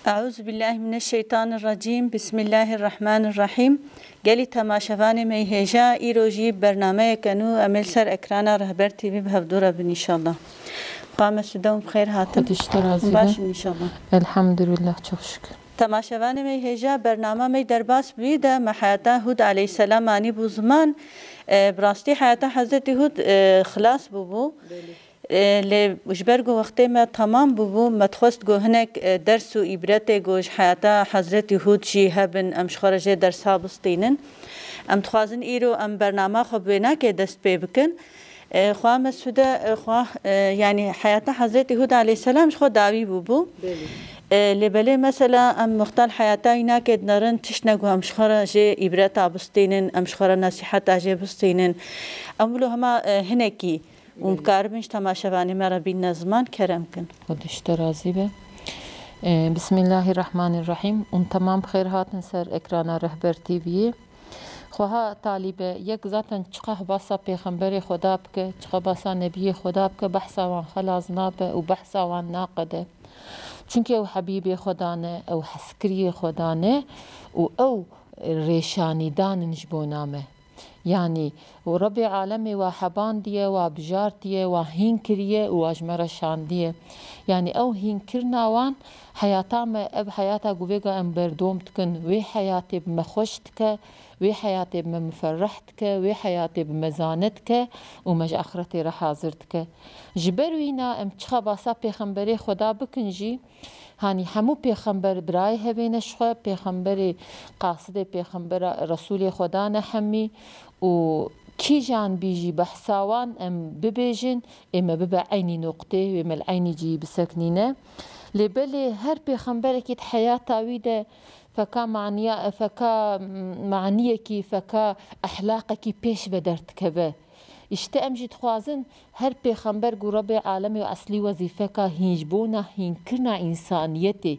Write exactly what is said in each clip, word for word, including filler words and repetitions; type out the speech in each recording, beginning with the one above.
Eûzubillahimineşşeytanirrecîm. Bismillahirrahmanirrahîm. Gelî temaşevanê me yê hêja, îro jî bernameyeke nû em ê li ser ekrana Rehber T V bi hevdû re bin înşallah. Xwa Mesûde hûn bi xêr hatin. Xwedî ji te razî be. Baş in înşallah. Elhamdülillah, çok şükür. Temaşevanê me yê hêja, bernama me yê derbas bûyî de me heyata Hûd aleyhisselam anîbû ziman. E, bi rastî heyata Hezretî Hûd, e, xilas bûbû. Belê. E, lê ji ber ku wextê me temam bûbû, me dixwest ku hinek, e, ders û îbretê ku ji heyata Hezretî Hûd jî hebin, em ji xwe re jê dersa bistînin. Em dixwazin îro em bernama xwe bi wênakê dest pê bikin. E, xwa Mesûde, e, xwa, e, yanî heyata Hezretî Hûd aleyhisselam ji xwe dawî bûbû. Belê. E, lê belê mesela em muxtal heyata wînakê dinerin, tişt ne ku em ji xwe re jê îbreta bistînin, em ji xwe re nesîheta jê bistînin. Em wilo hema, e, hinekî Hûn Belê. Bikaribin ji temaşevanê me re bînne ziman, kerem kin. Xwedî ji te razî be. Ee, Bismillahirrahmanirrahîm. Hûn temam bi xêr hatin ser ekrana Rehber T V'yê. Xweha talîbe, yek zaten çiqas basa pêxemberê Xweda bike, çiqas basa nebiyê Xweda bike, behsa wan xelas nabe û behsa wan naqede. Çunkî ew hebîbê Xweda ne, ew hezkiriyê Xweda ne û ew rêşanîdan in ji bona me. Yanî, û Rebê alemê wa hebandiye, wa bijartiye, wa hîn kiriye û wa ji me re şandiye. Yanî, ew hînkirina wan heyata me, ev heyata ku vêga em berdom dikin, wê heyatê bi me xweş dike, wê heyatê bi me miferreh dike, wê heyatê bi me zane dike û me ji axretê re hazir dike. Ji ber wîna em çiqa basa pêxemberê Xweda bikin jî, Hanî hemû pêxember birayê hevê ne ji xwe, pêxemberê qasidê pêxembera Resûlê Xweda ne hemî û kîjan bî jî behsa wan em bibêjin, ê me bibe eynî noqtê, wê me li eynî cihî biseknîne. Lê belê her pêxemberekî di heyata wî de feka maniya, feka maniyekî, feka ehlaqekî pêş ve derdikeve. Îşte em jî dixwazin her pêxember ku Rebê alemê û eslî wezîfeka hînbûna, hînkirina însaniyetê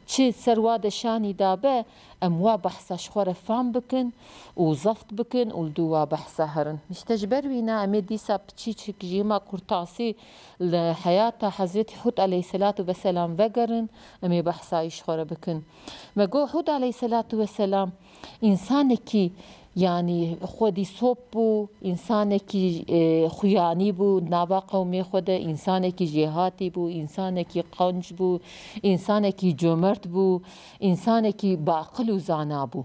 çi ser wa de şanî dabe, em wa behsa ji xwe re fam bikin û zebt bikin û li dû wa behsa herin. Îşte ji ber wîna em ê dîsa piçîçik jî hema kurtasî li heyata Hezretî Hûd aleyhisselatu vesselam vegerin, em ê behsa wî ji xwe re bikin. Me got Hûd aleyhisselatu vesselam, Însanekî, yanî xwedî sop bû, însanekî, e, xuyanî bû, nava qewmê xwe de, însanekî jêhatî bû, însanekî qenc bû, însanekî comert bû, însanekî baqil û zana bû.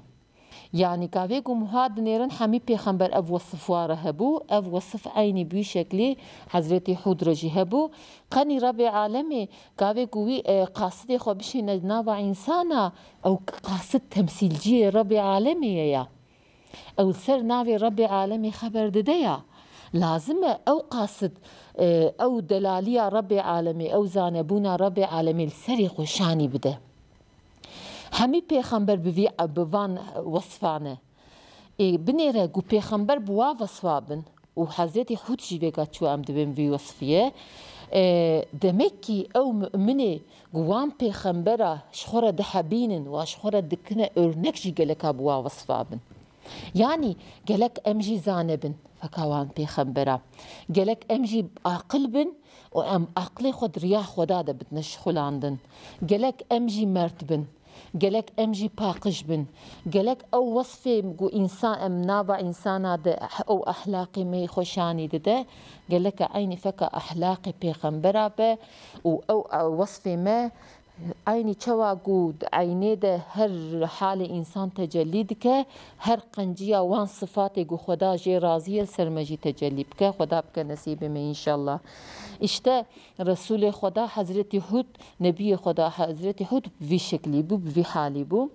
Yanî gavê ku muha dinêrin hemî pêxember ev wesif wa re hebû, ev wesif eynî bi wî şeklî Hezretî Hûd re jî hebû. Qenî Rebê alemê gavê ku wî, e, qasidê xwe bişîne nava însana, Ew qasid temsîlciyê Rebê alemê ye ya. Ew li ser navê Rebê alemê xeber dide ya. Lazim e ew qasid, e, ew delaliya Rebê alemê, ew zanebûna Rebê alemê li serê xwe şanî bide. Hemî pêxember bi vî, bi van wesfan e. Ê, binêre ku pêxember bi wa wesfa bin û Hezretî Hûd jî vêga çû em dibên vî wesfiyê. Ê, demek kî ew mu'minê ku wan pêxembera ji xwe re dihebînin, wa ji xwe re dikine örnek jî geleka bi wa wesfa bin. Yanî gelek em jî zane bin feka wan pêxembera. Gelek em jî aqil bin û em aqilê xwe di riya Xweda de bidine şixulandin. Gelek em jî mert bin. Gelek em jî paqij bin. Gelek ew wesfê ku însan em nava însana de ew ehlaqê me yê xwe şanî dide, geleke eynî feka ehlaqê pêxembera be û ew, ew wesfê me eynî çawa ku di eynê de her halê însan tecellî dike, her qenciya wan sifatê ku Xweda jê razî ye li ser me jî tecellî bike. Xweda bike nesîbê me înşallah. Îşte Resûlê Xweda Hezretî Hûd, Nebiyê Xweda Hezretî Hûd bi vî şeklî bû, bi vî halî bû.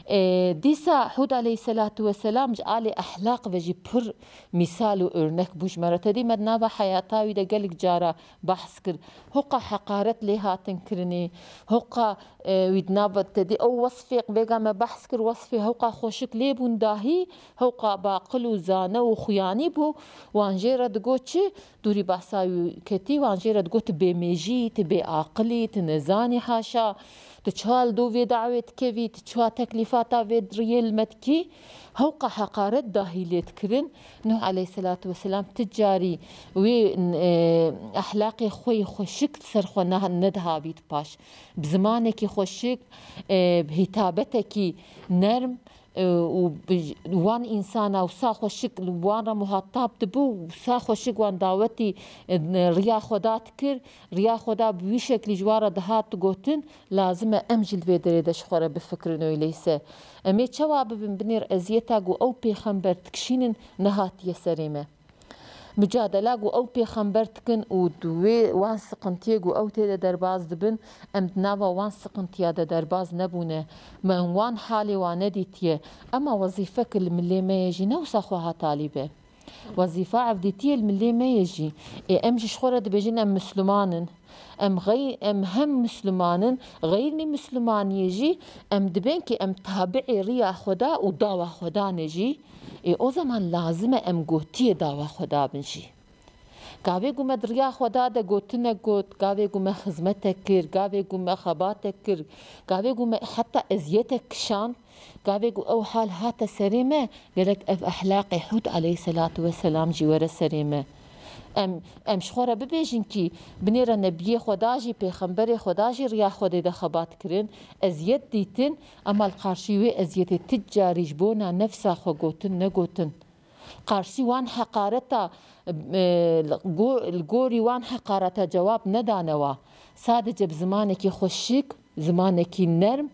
Ê, dîsa Hûd aleyhisselatu vesselam ji alê ehlaq ve jî pir mîsal û örnek bû ji me re. Te dî me di nava heyata wî de gelek cara behs kir. Hoqa heqaret lê hatin kirinê, hoqa, e, wî di nava te dî ew wesfê vêga me behs kir, wesfê hoqa xweşik lê bûn dahî, hoqa baqil û zane û xuyanî bû. Wan jê re digot çi? Dûrî behsa wî ketî, wan jê re digot, tu bêmêjî, tu bêaqilî, tu nezanî haşa. Tu çawa li do vê dawê dikevî, tu çawa teklîfata vê riyê li me dikî? Hewqa heqaret dahî lê dikirin. Nuh aleyhisselatu vesselam ti carî wê, e, ehlaqê xwe yê xweşik ser xwe ne-, nedihavît paş. Bi zimanekî xweşik, e, bi hîtabetekî nerm, e, û bi wan însana wisa xweşik li wan re muhatab dibû, wisa xweşik wan dawetî, e, riya Xweda dikir, riya Xweda bi wî şeklî ji wan re dihat gotin, lazim e em jî li vê derê de ji xwe re bifikirin, öyleyse. Em ê çawa bibin binêr eziyeta ku ew pêxember dikişînin nehatiye serê me? Micadela ku ew pêxember dikin û di wê wan siqintiyê ku ew tê de derbas dibin, em di nava wan siqintiya de derbas nebûne. Me wan halê wan nedîtiye. Ema wezîfe ki li milê me ye jî ne wisa xweha talî be. Wezîfa evdîtiyê li milê me ye jî. Ê, em jî ji xwe re dibêjin em Misliman in. Em xey-, em hem Misliman in, xeyrnî Mislimaniyê jî em dibên ki em tabi'ê riya Xweda û dawa Xweda ne jî. Ê, o zaman lazim e em gotiyê dawa Xweda bin jî. Gavê ku me di riya Xweda de gotinek got, gavê ku me xizmetek kir, gavê ku me xebatek kir, gavê ku me heta eziyetek kişand, gavê ku ew hal hate serê me, gerek ev ehlaqê Hûd aleyhisselatu vesselam jî were serê me. Em, em ji xwe re bibêjin kî binêre nebiyê Xweda jî, pêxemberê Xweda jî riya Xwedê de xebat kirin, eziyet dîtin, ema li qarşî wê eziyetê ti carî ji bona nefsa xwe gotin negotin. Qarşî wan heqareta, e, li go-, li gorî wan heqareta cewab nedane wa. Sadece bi zimanekî xweşik, zimanekî nerm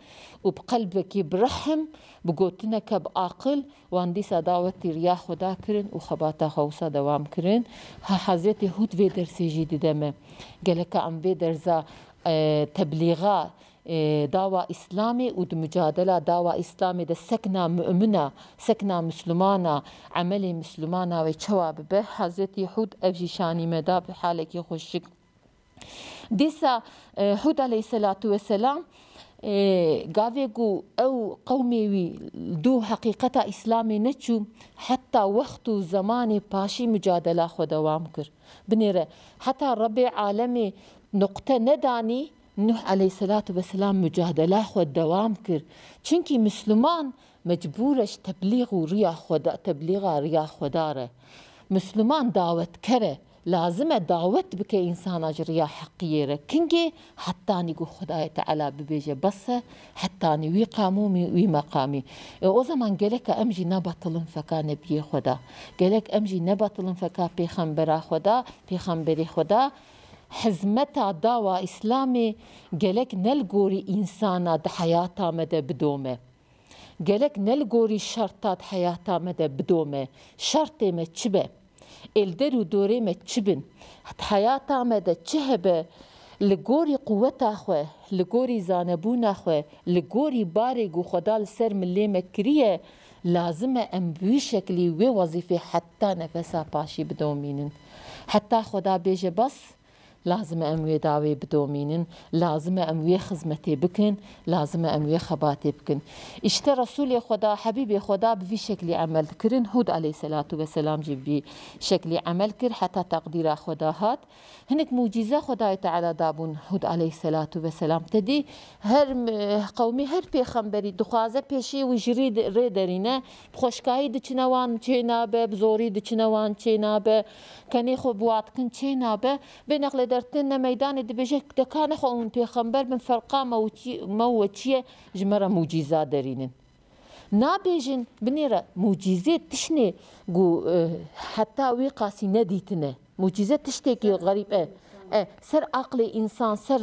û bi qelbekî bi rehm, bi gotineke bi aqil, wan dîsa dawetî riya Xweda kirin û xebata xwe wisa dewam kirin. Ha, Hezretî Hûd vê dersê jî dide me. Geleka em vê derza, e, teblîxa e, dawa Îslamê û di mucadela dawa Îslamê de sekna mumina, sekna Mislumana, emelê Mislumana wê çawa bibe? Hezretî Hûd ev jî şanî me da bi halekî xweşik. Dîsa, e, Hûd aleyhisselatu vesselam, e, gavê ku ew qewmê wî dû heqîqeta Îslamê neçû, heta wext û zemanê paşî mucadela xwe dewam kir. Binêre, heta Rebê alemê nuqte nedanî, Nuh aleyhisselatu vesselam mucadela xwe dewam kir. Çunkî Misliman mecbûr e ji teblîx û riya Xweda, teblîxa riya Xweda re. Misliman dawetker e. Lazim e dawet bike însana ji riya heqiyê re. Kingê? Hetanî ku Xwedayê Teala bibêje bes e, hetanî wî qamûmî, wî meqamî. E, o zaman gerek e em jî nebetilin feka nebiyê Xweda. Gerek em jî nebetilin feka pêxembera Xweda, pêxemberê Xweda. Hizmeta dawa Îslamê gelek ne li gorî însana di heyata me de bidome. Gelek ne li gorî şerta di heyata me de bidome. Şertê me çi be? Ê li der û dorê me çi bin? Di heyata me de çi hebe? Li gorî quweta xwe, li gorî zanebûna xwe, li gorî barê ku Xweda li ser milê me kiriye, lazim e em bi wî şeklî wê wezîfê heta nefesa paşî bidomînin. Heta Xweda bêje bes, lazim e em wê dawê bidomînin, lazim e em wê xizmetê bikin, lazim e em wê xebatê bikin. Îşte Resûlê Xweda, Hebîbê Xweda bi vî şeklî emel dikirin, Hûd aleyhisselatu vesselam jî bi vî şeklî emel kir, heta teqdîra Xweda hat. Hinek mucîze Xwedayê Teala dabûn Hûd aleyhisselatu vesselam. Te dî her, e, qewmî, her pêxemberî dixwaze pêşî wî ji rî de-, rê derîne, bi xweşkayî diçine wan çê nabe, bi zorî diçine wan çê nabe, kenê xwe bi wa dikin çê nabe. Bê neqlê dertêne meydanê dibêje, dekane xwe hûn pêxember bin, ferqa me û çi-, me û we çi ye, ji me re mucîza derînin. Nabêjin, binêre, mucîzê tiştê ku, e, heta wî qasî nedîtine. Mucîze tiştekî xerîb e. E, ser aqlê însan, ser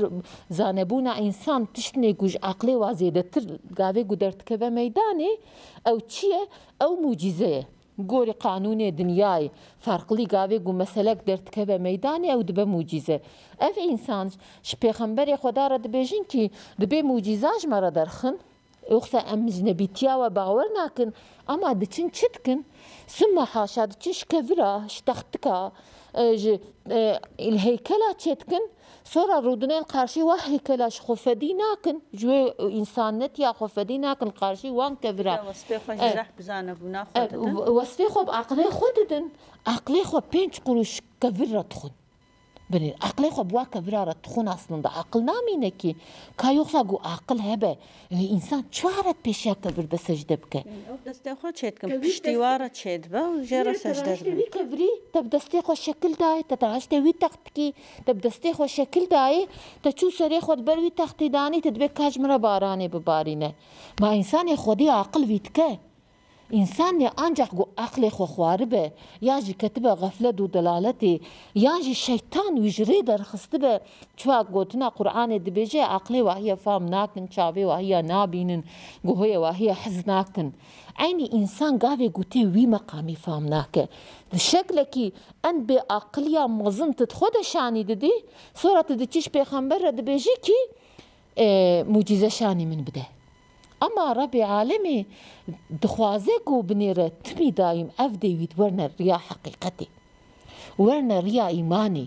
zanebûna însan tiştê ku ji aqlê wa zêdetir gavê ku derdikeve meydanê, ew çi ye? Ew mucîze ye. Gorî qanûnê dinyayê, ferqlî gavê ku meselek derdikeve meydanê, ew dibe mucîze. Ev însan ji pêxemberê Xweda re dibêjin kî dibê mucîza ji me re derxin. Yoxsa em ji nebîtiya we bawer nakin, ama diçin çi dikin? Summa haşa diçin ji kevira, ji textika, e, ji, e, heykela çê dikin. Sora rûdine li qarşî wa heykela ji xwe fedî nakin. Ji wê, e, însanetiya xwe fedî nakin li qarşî wan kevira. Ya wesfê xwe ji E, zehf bi zanebûna xwe e, didin. Wesfê xwe bi aqilê xwe didin. Aqilê xwe pênc qurûş kevir re dixwin. Binêr, aqilê xwe bi wa kevira re dixwin aslında. Aqil namîne kî. Ka yoxsa ku aqil hebe, e, însan çawa re pêşiya kevir de secde bike? Ew destê xwe çêdikin, piştî wa re çêdibe û jê re secde dibe. Wî kevirî, te bi destê xwe şekil dayê, te te raştê wî text dikî, te bi destê xwe şekil dayê, te çû serê xwe li ber wî textê danî, te dibê ka ji min re baranê bibarîne. Ma însanê xwedî aqil vî dike? Însanê ancax ku aqlê xwe xwaribe, ya jî ketibe xeflet û delaletê, yan jî şeytan wî ji rê derxistibe, çiwa gotina Qur'anê dibêje, aqlê wahiye fam nakin, çavê wahiya nabînin, guhoyê wahiye hez nakin. Eynî însan gavê ku tê wî meqamî fam nake. Di şeklekî en bêaqiliya mezin tu di xwe de şanî didî, sora tu diçî ji pêxember re dibêjî kî, e, mucîze şanî min bide. Ema Rebbê Alemê dixwaze ku binêre timî dayîm ev dê wî werne riya heqîqetê. Werne riya îmanê.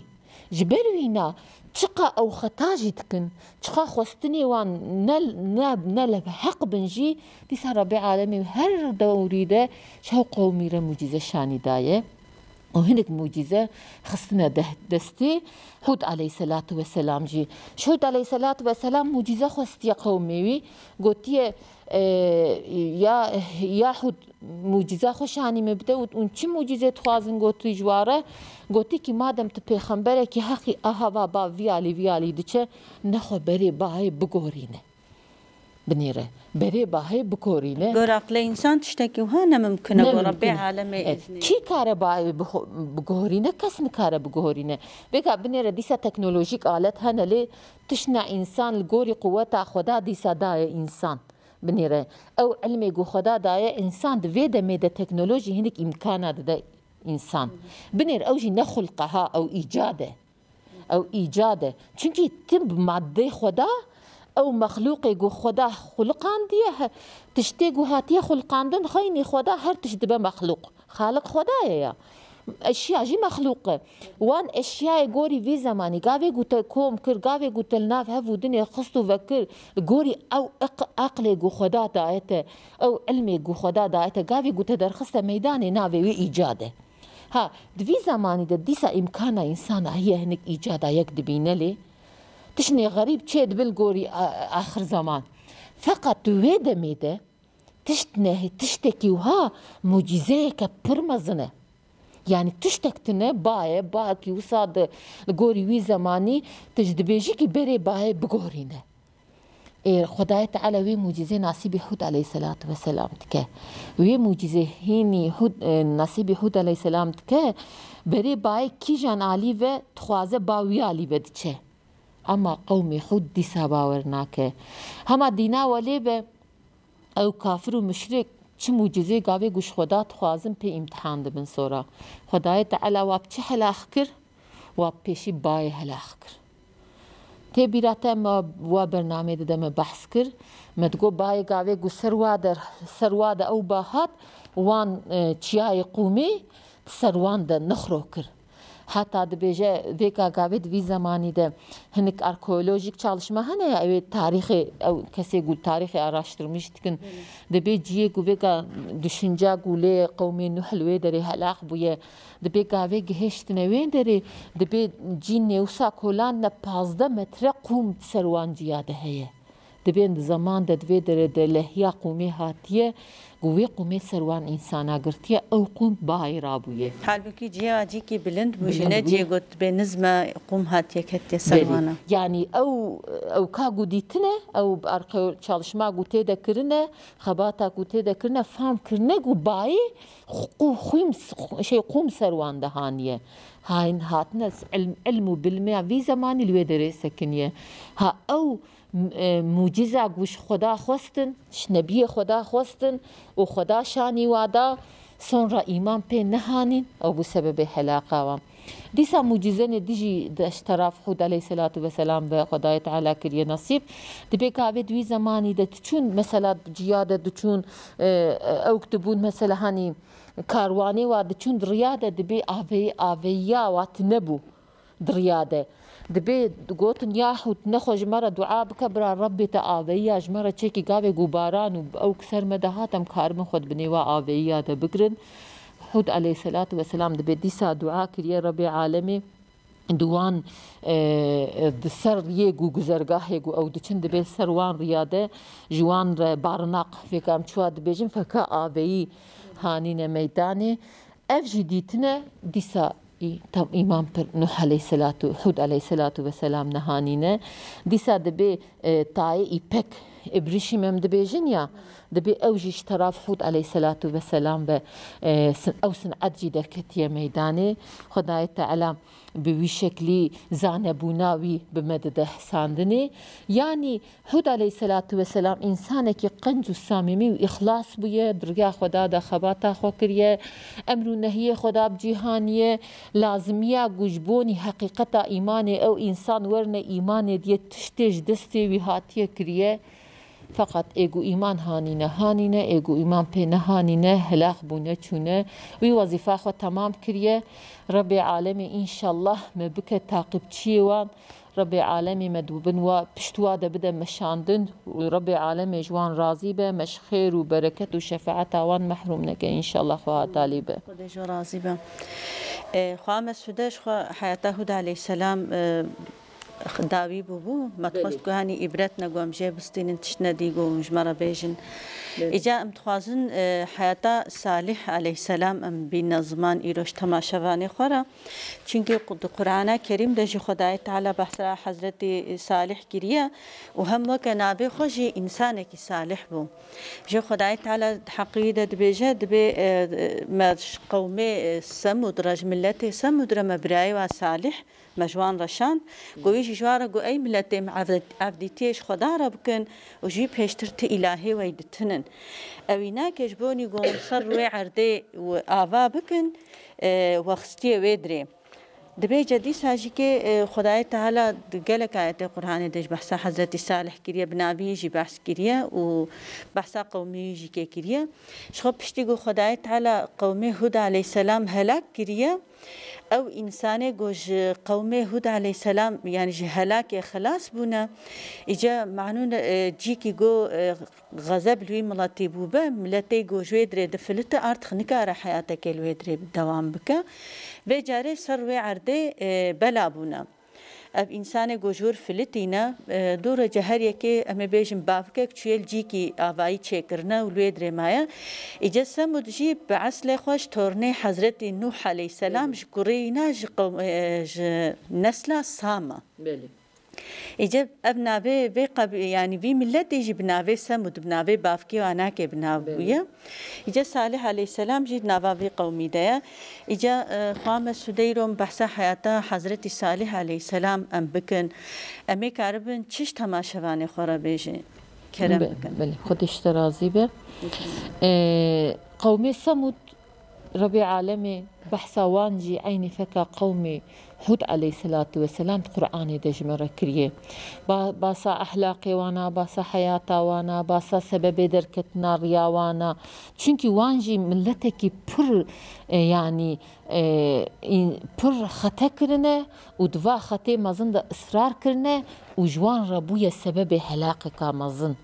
Ji ber wîna çiqa ew xeta jî dikin, çiqa xwestinê wan ne, ne, ne li heq bin jî, dîsa Rebbê Alemê her dewrî de ji hew qewmî re mucîze şanî daye. Û hinek mucîze xistine deh-, destê Hûd aleyhisselatu vesselam jî. Ji Hûd aleyhisselatu vesselam mucîze xwestiye qewmê wî. Gotiye, e, ya, ya Hûd, mucîza xwe şanî me bide û hûn çi mucîzê dixwazin gotî ji wa re? Gotî kî madem tu pêxemberekî heqî, aha va ba vî alî vî alî diçe, nexwe berê bahê bigorîne. Binêre. Berê bahê bikorîne. Gor aqilê însan tiştekî wiha ne mimkun e, ku Rebbê alemê. E, îznê. Kî kare bahê biho-, biguhorîne? Kes nikare biguhorîne. Vêga binêre dîsa teknolojîk alet hene lê tiştine însan li gorî quweta xwe da dîsa daye însan. Binêre. Ew ilmê ku xwe da daye însan di vê demê de teknolojî hinek îmkana dide însan. Binêr ew jî ne xulq e ha, ew îcad e. Ew îcad e. Çimkî tim bi maddê Xweda, ew mexlûqê ku Xweda xuliqandiye, he-, tiştê ku hatiye xuliqandin, xeynî Xweda her tişt dibe mexlûq. Xaliq Xweda ye ya. Eşya jî mexlûq e. Wan eşyayê gorî vî zemanî, gavê ku te kom kir, gavê ku te li nav hev û dinê xist û vekir, li gorî ew iq-, aqlê ku Xweda daye te, ew ilmê ku Xweda daye te, gavê ku te derxiste meydanê, navê wî îcad e. Ha, di vî zemanî de dîsa îmkana însana heye hinek îcada yek dibîne lê tiştnê xerîb çê dibe li gorî a-, axir zeman. Feqet di wê demê de tişt nehê, tiştekî wiha mucîzeyeke pir mezin e. Yanî tiştek tune baye, bayekî wisa di, li gorî wî zemanî tu ji dibêjî kî berê bayê biguhorîne. Ê, Xwedayê Teala wê mucîzê nasîbî Hûd aleyhisselatu vesselam dike. Wê mucîzê hînî Hûd, e, nasîbî Hûd aleyhisselam dike, berê bayê kîjan alî ve dixwaze ba wî alî ve diçe. Ema qewmê Hûd dîsa bawer nake. Hema dîna welê be, ew kafir û muşrik çi mucîzê gavê ku ji Xweda dixwazin pê îmtihan dibin sora. Xwedayê Teala wa bi çi helax kir? Wa pêşî bayê helax kir. Tê bîra te me wa bernameyê de me behs kir. Me digot bayê gavê ku ser wa de, ser wa de ew ba hat, wan, e, çiyayê Qûmê ser wan de nixro kir. Heta dibêje vêka gavê di vî zemanî de hinek arkeolojîk çalışma hene ya, ew ê tarîxê, ew kesê ku tarîxê araştirmîş dikin, dibê ciyê ku vêka düşünce ku lê qewmê Nuh li wê derê helax bûye, dibê gavê gihêştine wê derê, dibê cî nêwsa kolandine pazdeh metre qûm ser wan ciya de heye. Dibên di zeman de di vê derê de lehiya qûmê hatiye, ku wê qûmê ser wan însana girtiye, ew qûm bayê rabûye. Halbûkî cihê wa cîkî bilind bû, ji Bilind ne bûye. Cihê got dibê nizme qûm hatiye ketiye ser Belê. Wana. Yanî ew, ew ka ku dîtine, ew arxeo-, çalışma ku tê de kirine, xebata ku tê de kirine, fam kirine ku bayê qû-, xwîm s-, şey, qûm ser wan de haniye. Hayn hatine s-, ilm, ilm û bilmeya vî zemanî li wê derê sekiniye. Ha ew m-, e, mucîza ku ji Xweda xwestin, ji nebiyê Xweda xwestin û Xweda şanî wa da, sonra îman pê nehanîn, ew bû sebebê helaqa wan. Dîsa mucîzenê dijî de ji teraf Hûd aleyhisselatu vesselam ve Xwedayê Teala kiriye nasîb. Dibê gavê di wî zemanî de diçûn, mesela ciya de diçûn, e, e, ew dibûn, mesela hanî karwanê wa diçûn di riya de dibê avê-, aveyiya wa tune bû. Di riya de. Dibê gotin, ya Hûd, nexwe ji me re dua bike, bira Rebbê te aveyiya ji me re çêkî gavê ku baran û ew ser me de hat, em karibin xwe di binê wa aveyiya de bigirin. Hûd aleyhisselatu vesselam dibê dîsa dua kiriye Rebbê alemê. di wan, e, di ser riyê ku guzergahê ku ew diçin, dibê ser wan riya de ji wan re barınaq, vêka em çiwa dibêjin, feka aveyî hanîne meydanê. Ev jî dîtine dîsa î-, tam îman pir Nuh aleyhisselatu, Hud aleyhisselatu vesselam nehanîne. Dîsa dibê, e, tayê îpek, îbrîşîm em dibêjin ya, dibê ew jî ji teraf Hud aleyhisselatu vesselam ve, e, sin-, ew sin'et jî derketiye meydanê. Xwedayê Teala bi wî şeklî zanebûna wî bi me dide hesandinê. Yanî Hud aleyhisselatu vesselam însanekî qenc û samîmî û îxlas bûye, bi riya Xweda de xebata xwe kiriye, emr û nehiyê Xweda bi cî haniye, lazimiya ku ji bonî heqîqeta îmanê ew însan werne îmanê diye tiştê ji destê wî hatiye kiriye. Feqet ê ku îman hanîne, hanîne, ê ku îman pê nehanîne, helak bûne, çûne. Wî wezîfa xwe temam kiriye. Rebê alemê înşallah me bike taqîbçiyê wan. Rebê alemê me di bin wa, pişt wa de bide meşandin û Rebê alemê ji wan razî be, me ji xêr û bereket û şefaeta wan mehrûm neke, înşallah xweha talî be. Xwedê ji we razî be. E, xweha Mesûde ji xwe heyata Hûd aleyhisselam, e, dawî bûbû. Me dixwest ku hanî îbret ne ku em jê bistînin, tişt nedî ku ji me re bêjin. Belê. Îca em dixwazin, e, heyata Salih aleyhisselam em bîne ziman îro ji temaşevanê xwe re. Çunkî qu-, di Qur'ana Kerîm de jî Xwedayê Teala behsa Hezretî Salih kiriye û hem weke navê xwe jî însanekî salih bû. Ji Xwedayê Teala di heqî wî de dibêje, dibê, e, me ji qewmê, e, Semûd re, ji miletê Semûd re me birayê wa Salih, me ji wan re şand. Ku wî jî ji wan re got, ey miletê min, evd-, evdîtiyê ji Xweda re bikin û ji wî pêştir ti îlahê wey ditinin. Ewî nake ji bonî ku hûn ser rûyê erdê ava bikin, e, we xistiye wê dirê. Dibêje dîsa jî kê, e, Xwedayê Teala di gelek ayetê Qur'anê de ji behsa Hezretî Salih kiriye, bi navî jî behs kiriye û behsa qewmî jî kê kiriye. Ji xwe piştî ku Xwedayê Teala qewmê Hûd aleyhisselam helak kiriye, ew însanê ku ji qewmê Hûd aleyhisselam, yanî ji helakê xilas bûne, îca manûn, e, cîkî ku, e, xezeb li wî miletî bûbe, miletê ku ji wê dirê difilite, artık nikare heyateke li wê dirê dewam bike. Vê carê ser wê erdê, e, bela bûne. Ev însanê ku ji wir filitîne, e, dû re ji her yekê, em ê bêjin, bavkek çûye li cîkî avayî çêkirine û li wê dirê maye. Îce Semûd jî bi eslê xwe ji tornê Hezretî Nûh aleyhisselam, belê, ji kurî wîna ji qewm-, e, ji nesla Sam e. Belê. Îce ev navê vê qeb-, yanî vî miletê jî bi navê Semûd, bi navê bavkê wan nake bi nav, belê, bûye. Îce Salih aleyhisselam jî nava vî qewmî de ye. Îce, e, xwe me Sudeyro em behsa heyata Hezretî Salih aleyhisselam em bikin. Em ê karibin çi ji temaşevanê xwe re bêjin? Kerem, be-, bikin. Belê, Xwedê ji te razî be. Bikin. E, qewmê Semûd Rebê alemê behsa wan jî eynî feka qewmê Hûd aleyhisselatu vesselam di Qur'anê de ji me re kiriye. Ba-, basa ehlaqê wan a, basa heyata wan a, basa sebebê derketina riya wan a. Çunkî wan jî miletekî pir, e, yanî, e, în-, pir xete kirine û di va xetê mezin de israr kirine û ji wan re bûye sebebê helaqeka mezin.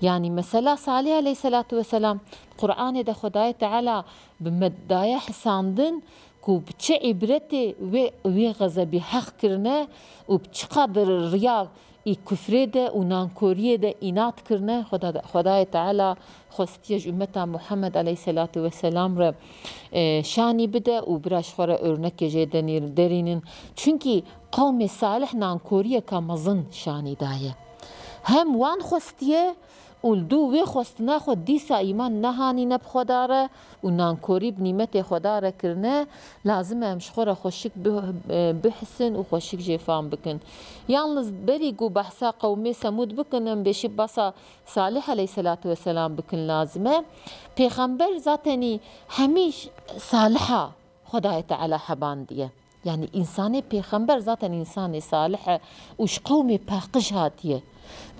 Yanî mesela Salih aleyhisselatu vesselam Qur'anê de Xwedayê Teala bi me daye hisandin ku bi çi îbretê wê, wê xezebî heq kirine û bi çi qadir riya î kufrê de û nankoriyê de înat kirine. Xweda-, Xwedayê Teala xwestiye ji ummeta Muhammed aleyhisselatu vesselam re, e, şanî bide û bira ji xwe re örnekê jê denîr-, derînin. Çunkî qewmê Salih nankoriyeka mezin şanî daye. Hem wan xwestiye, û li dû wê xwestina xwe dîsa îman nehanîne bi Xweda re û nankorî bi nîmetê Xweda re kirine, lazim e em ji xwe re xweşik bih-, e, bihisin û xweşik jê fam bikin. Yalniz berî ku behsa qewmê Semûd bikin, em bêşî basa Salih aleyhisselatu vesselam bikin lazim e. Pêxember zatenî hemî saliha Xwedayê Teala hebandiye. Yanî însanê pêxember zaten însanê salih e û ji qewmê paqij hatiye.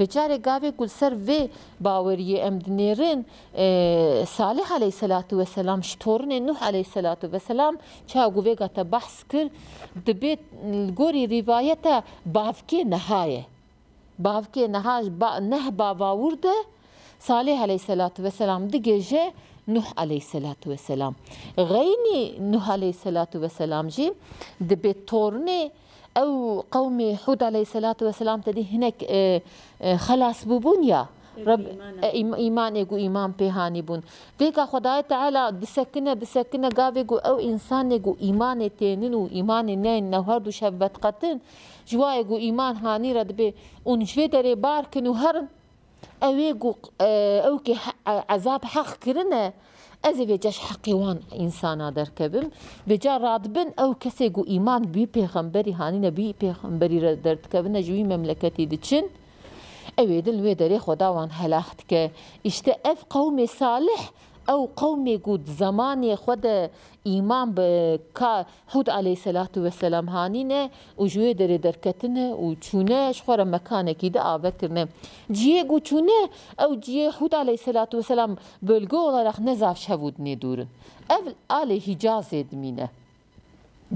Vê carê gavê ku li ser vê baweriyê em dinêrin, e, Salih aleyhisselatu vesselam ji torinê Nuh aleyhisselatu vesselam, çawa ku vêga te behs kir, dibê li gorî rîvayete bavkê niha ye. Bavkê niha ji ba-, neh bava wir de Salih aleyhisselatu vesselam digêje Nuh aleyhisselatu vesselam. Xeynî Nuh aleyhisselatu vesselam jî dibê tornê ew qewmê Hûd aleyhisselatu vesselam te dî hinek, e, e, xelas bûbûn ya. Reb, e, îm-, îmanê ku îman pê hanî bûn. Vêka Xwedayê Teala disekine, disekine gavê ku ew însanê ku îmanê tênin û îmanê neyên, ne her du şev vedqetin, ji wayê ku îman hanî re dibê ûn ji vê derê bar kin û herin. Ew ê ku, e, ew kê he-, e, ezab heq kirine, ez ê vêca ji heqê wan însana derkevim. Vêca radibin ew kesê ku îman bi wî pêxemberî hanîne, bi wî pêxemberî re derdikevine, ji wî memleketî diçin. Ew ê din wê derê Xweda wan helak dike. Îşte ev qewmê salih, ew qewmê ku di zemanê xwe de îman bi ka Hûd aleyhisselatu vesselam hanîne û ji wê derê derketine û çûne ji xwe re mekanekî di ave kirine. Cihê ku çûne, ew cihê Hûd aleyhisselatu vesselam bölge olarak ne zaf şev û dinê dûr in. Ev alê Hicazê dimîne.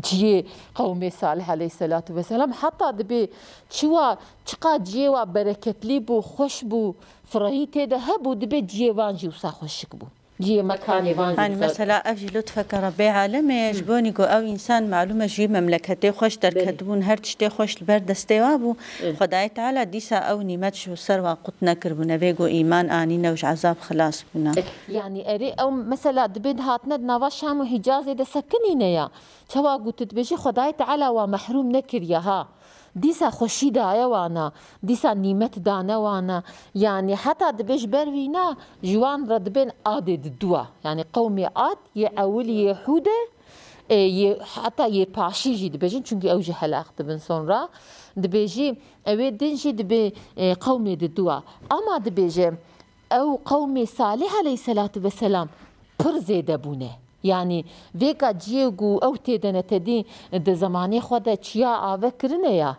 Cihê qewmê Salih aleyhisselatu vesselam heta dibê çiwa, çiqa cihê wa bereketlî bû, xweş bû, firehî tê de hebû, dibê cihê van jî wisa xweşik bû. Cihê mekanê van jî Yanî wisa mesela ev jî lutfeke Rebbê Alemê ye, ji bonî ku ew însan malûm e ji wî memleketê xweş Belê. derketibûn, her tiştê xweş li ber destê wa bû. Evet. Xwedayê Teala dîsa ew nîmet ji ser wa qut nekiribûne, vê ku îman anîne û ji ezab xilas bûne. Yanî erê ew mesela dibê dihatine di nava Şam û Hicazê de sekinîne ya. Çawa ku tu dibêjî Xwedayê Teala wa mehrûm nekiriye ha. Dîsa xweşî daye wana, dîsa nîmet dane wana. Yanî heta dibê ji ber wîna ji wan re dibên Adê diduwa. Yanî qewmê Ad yê ewil yê Hûd e, e, yê, heta yê paşî jî dibêjin, çunkî ew jî helak dibin sonra. Dibêjî, ew ê din jî dibê, e, qewmê diduwa. Ama dibêje, ew qewmê Salih aleyhisselatu vesselam pir zêde bûne. Yanî vêka ciyê ku ew tê de ne tedî di zemanê xwe de çiya ave kirine ya.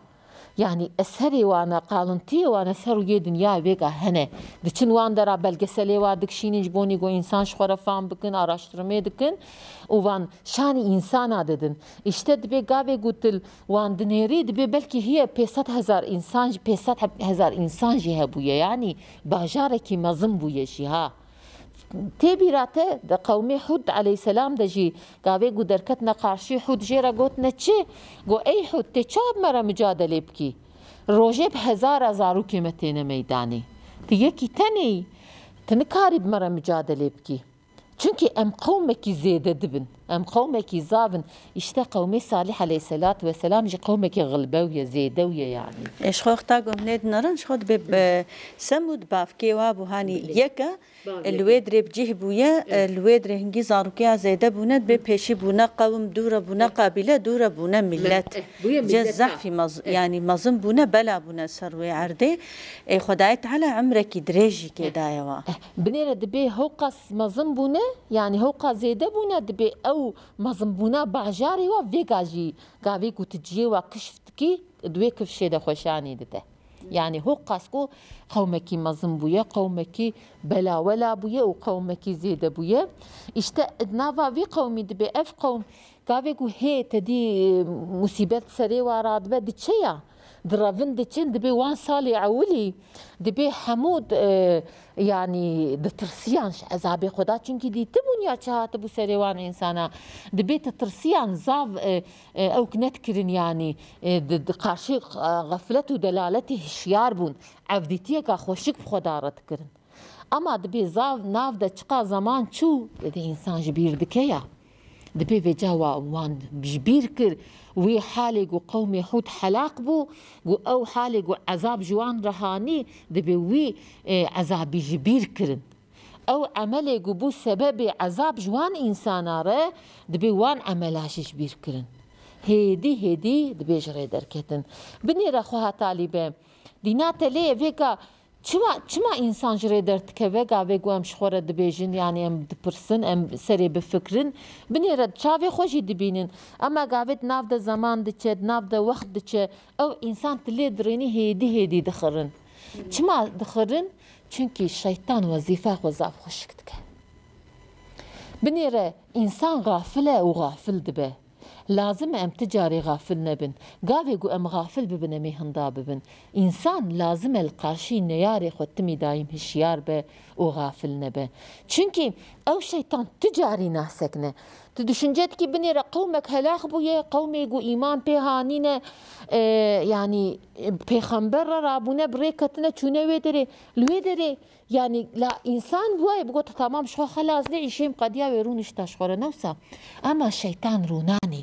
Yanî eserê wan e, qalintiyê wan e ser rûyê dinyayê vêka hene. Diçin wan dera belgeselê wa dikişînin ji bonî ku însan ji xwe re fam bikin, araştirmê dikin û wan şanî însana didin. Îşte dibê gavê ku tu li wan dinêrî dibê belkî hiye pênc sed hezar însan jî, pênc sed hezar însan jî hebûye. Yanî bajarekî mezin bûye jî ha. Tê bîra te, di qewmê Hûd aleyhisselam de jî gavê ku derketine qarşî Hûd jê re gotine çi? Go, ey Hûd, tê çawa bi me re micadelê bikî? Rojê bi hezara zarokê me têne meydanê. Tu yekî tenê yî, tu nikarî bi me re micadelê bikî. Çunkî em qewmekî zêde dibin. Em qewmekî zav in. Îşte qewmê Salih aleyhisselatu vesselam jî qewmekî xilbew ye, zêdew ye yanî. Ê, ji xwe wexta ku em lê dinerin, ji xwe dibê bi Semûd bavkê wa bû, hanî Belê. yek e, Bavê li wê dirê bi cih bûye, Eh. li wê dirê hingî zarokê ya zêde bûne, dibê pêşî bûne qewm, dû re bûne Eh. qabîle, dû re bûne milet. Eh, bûye Cê milet, ha. zehfî mez-, Eh. yanî mezin bûne, bela bûne ser wê erdê. Ê, Xwedayê Teala emrekî dirêj jî kê Eh. daye wa. Eh, binêre dibê hewqas mezin bûne, yanî hewqas zêde bûne, dibê ew mezinbûna bajarê wa vêga jî gavê ku tu ciyê wa kişf dikî, di wê kifşê de xweşanî dide. Yanî hewqas ku qewmekî mezin bûye, qewmekî belawela bûye û qewmekî zêde bûye. Îşte di nava vî qewmî dibê ev qewm gavê ku hê tedî, e, musîbet serê wa radibe diçe ya, direvin diçin, dibê wan salê ewilî, dibê hemû, e, yanî ditirsiyan ji ezabê Xweda, çunkî dîtibûn ya çi hatibû serê wan însana. Dibê ditirsiyan zav, e, e, ew ki nedikirin, yanî, e, di, di qarşî, e, xeflet û delaletê hişyar bûn. Evdîtiyeka xweşik bi Xweda re dikirin. Ema dibê zav nav de çiqa zeman çû, dibê însan ji bîr dike ya. Dibê vêca wa wan ji bîr kir, wê halê ku qewmê Hûd helak bû, ku ew halê ku ezab ji wan re hanî, dibê wî, e, ezabî ji bîr kirin. Ew emelê ku bû sebebê ezab ji wan însana re, dibê wan emela jî ji bîr kirin. Hêdî hêdî dibê ji rê derketin. Binêre xwe hetalî be. Dîna te lê vêka Çima, çima însan ji rê derdikeve, gavê ku em ji xwe re dibêjin, yanî em dipirsin, em serê bifikirin, binêre çavê xwe jî dibînin. Ema gavê di nav de zeman diçe, di nav de wext diçe, ew însan tu lê dirênî hêdî hêdî dixirin. Çima dixirin? Çunkî şeytan wezîfa xwe zaf xweşik dike. Binêre însan xafil e û xafil dibe. Lazim e em ti carê xafil nebin. Gavê ku em xafil bibin, em ê hinda bibin. Însan lazim e li qarşî neyarê xwe timî dayîm hişyar be û xafil nebe. Çimkî ew şeytan tu carî nasekine. Tu düşünce dikî binêre qewmek helak bûye, qewmê ku îman pê hanîne, e, yanî, e, pêxember re rabûne, bi rê ketine, çûne wê derê. Li wê derê, yanî, la însan bi wayê bigot, "Tamam, ji xwe xelas dê, îşê min qediya wê rûnişta ji xwe re." Ne wisa. Ema şeytan rûnanê.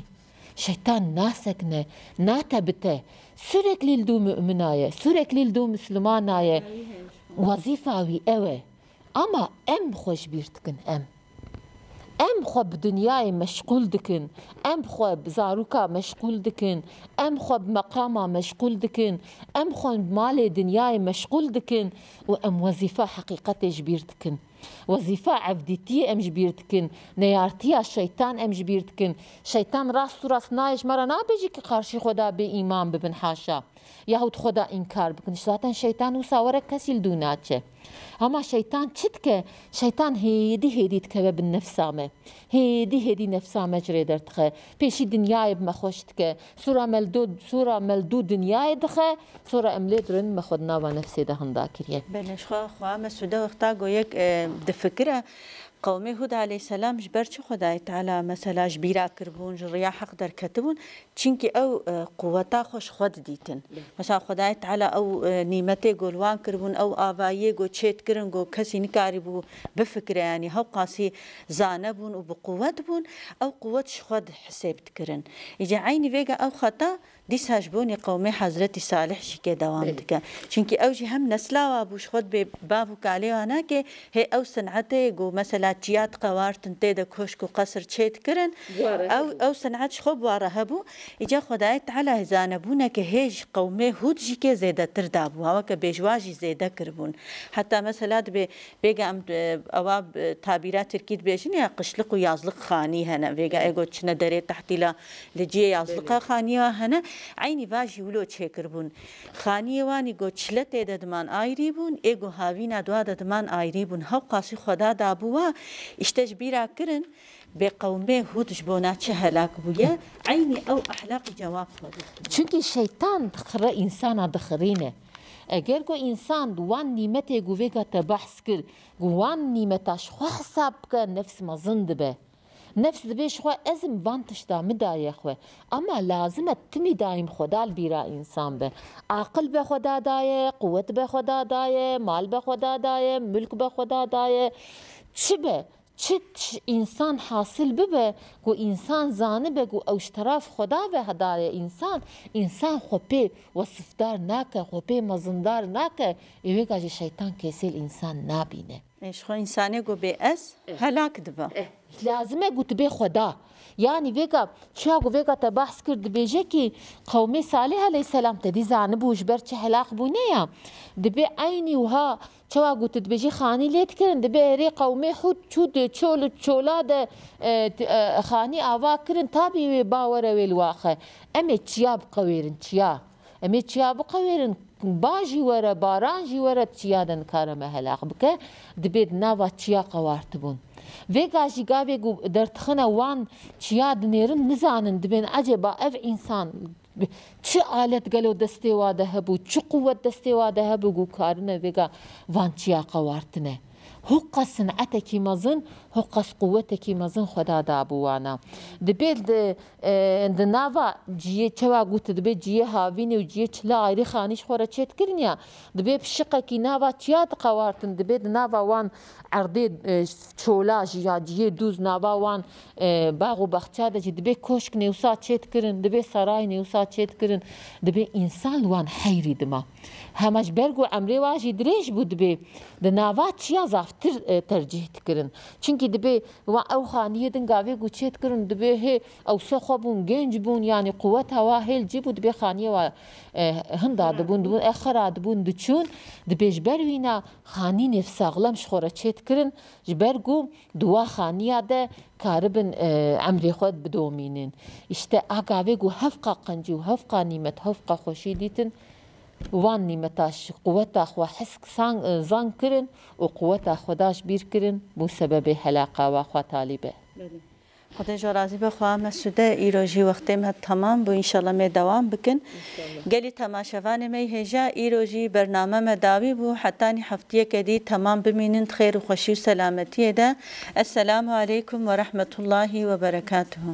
Şeytan nasekine, natebite. Sürekli li dû mumina ye, sürekli li dû Müslümana ye. Wezîfa wî ew e. Ama em xwe ji bîr dikin, em. Em xwe bi dinyayê meşgûl dikin, em xwe bi zaroka meşgûl dikin, em xwe bi meqama meşgûl dikin, em xwe bi malê dinyayê meşgûl dikin û em wezîfa heqîqetê ji bîr dikin. Wezîfa evdîtiyê em ji bîr dikin, neyartiya şeytan em ji bîr dikin. Şeytan rast û rast nayê ji me re nabêje ki qarşî Xweda bê îman bibin, haşa. Yahut Xweda înkar bikin. Zaten şeytan wisa were kesî li dû naçe. Hema şeytan çi dike? Şeytan hêdî hêdî dikeve bin nefsa me. Hêdî hêdî nefsa me ji rê derdixe. Pêşî dinyayê bi me xweş dike. Sura me li dû, sura me li dû dinyayê dixe. Sora em lê dirin me xwe di nava nefsê de hinda kiriye. Belê, ji xwe, xwe Mesûde wexta ku yek, e, difikire, qewmê Hûd aleyhisselam ji ber çi Xwedayê Teala mesela ji bîra kiribûn, ji riya heq derketibûn? Çimkî ew, e, quweta xwe ji xwe didîtin. Mesela Xwedayê Teala ew, e, nîmetê ku li wan kiribûn, ew avayiyê ku çê dikirin ku kesî nikarîbû bifikire, yanî hewqasî zane bûn û bi quwet bûn, ew quwet ji xwe di hisêb dikirin. Îca eynî vêga ew xeta dîsa ji bonê qewmê Hezretî Salih jî kê dewam Belê. dike. Çimkî ew jî hem nesla wa bû, ji xwe dibê bav û kalê wa nake, hê ew sinetê ku mesela çiya diqewartin, tê de koşk û qesir çê dikirin, Ware ew, hebû. ew sinet ji xwe bi wa re hebû. Îca Xwedayê Teala hê zanebûneke hê ji qewmê Hûd jî kê zêdetir dabû, wa weke bêjwa jî zêde kiribûn. Heta mesela dibê, bêga em, e, ewa, e, tabîra tirkî dibêjin ya qişlik û yazlık xanî hene. Vêga ê got çine derê tehtîla li cihê yazlika Belê. xaniya hene. Eynî va jî wilo çêkiribûn. Xaniyê wan î got çile tê de diman ayrî bûn, ê got havîna dua de diman ayrî bûn. Hewqasî Xweda dabû wa, îşte ji bîra kirin, bê qewmê Hûd ji bona çi helak bûye? Eynî ew ehlaqî cewab xwe dixwin. Çimkî şeytan dixire, însana dixirîne. Eger ku însan wan nîmetê ku vêga te behs kir, ku wan nîmeta ji xwe hesab bike, nefs mezin dibe. Nefs dibê ji xwe, ez im, van tişta min daye xwe. Ema lazim e timî dayîm Xweda li bîra însan be. Aqil be Xweda daye, quwet be Xweda daye, mal be Xweda daye, milk be Xweda daye. Çi be, çi t-, însan hasil bibe, ku însan zanibe ku ew ji teraf Xweda ve daye însan, însan xwe pê wesifdar nake, xwe pê mezindar nake, ê wêga jî şeytan kêsê li însan nabîne. Ê, ji xwe însanê ku bê ez, Eh. helak dibe. Eh, lazim e ku tu bê Xweda. Yanî vêga, çiya ku vêga te behs kir, dibêje ki qewmê Salih aleyhisselam te dî zanibû ji ber çi helak bûne ya. Dibê eynî wiha çawa ku tu dibêjî xanî lê dikirin, dibê herê qewmê Hûd çû di çol û çola de, e, t-, e, xanî ava kirin, tabî wê bawere wê li waxe. Em ê çiya biqewêrin, çiya. Em ê çiya biqewêrin, ba jî were, baran jî were, çiya de nikare me helaq bike, dibê di nava çiya qewartibûn. Vêga jî gavê ku derdixine wan çiya dinêrin, nizanin, dibên ecêba ev însan çi alet gelo destê wa de hebû, çi quwet destê wa de hebû ku karine vêga van çiya qewartine. Hoqas sinetekî mezin, hoqas quwetekî mezin Xweda dabû wana. Dibê di, e, di nava ciyê, çawa got, dibê ciyê havînê û ciyê çila ayrî xanî ji xwe re çêdikirin ya. Dibê pişiqekî nava çiya diqewartin, dibê di nava wan erdê, e, çola jî ya ciyê dûz nava wan, e, bax û baxça de jî dibê koşk nêwsa çêdikirin, dibê saray nêwsa çêdikirin, dibê însan li wan heyrî dima. Hema ji ber ku emrê wa jî dirêj bû, dibê di nava çiya zaftir, e, tercîh dikirin. Çimkî dibê wan ew xaniyê din gavê ku çêdikirin, dibê hê ew se xwe bûn, genc bûn, yanî quweta wa hêl cî bû, dibê xaniyê wa, e, hinda dibûn, dibûn, e, xira dibûn, diçûn, dibê ji ber wîna xanî nêv saxlem ji xwe re çêdikirin, ji ber ku di wa xaniya de karibin, e, emrê xwe bidomînin. Îşte a gavê ku hevqa qencî û hevqa nîmet, hevqa xweşî dîtin, wan nîmeta ji quweta xwe hisk sang, e, zang kirin û quweta Xweda ji bîr kirin, bû sebebê helaqa wa xwe talî be. Belê. Xwedê ji razî be xwe Mesûde, îro jî wextê me temam bû, înşallah me dewam bikin. Gelî temaşevanê me yê hêja, îro jî bername me dawî bû, hetanî heftiyeke dî temam bimînin di xêr û xweşî û selametiyê de. Esselamu aleykum ve rahmetullahi ve berekatuhu.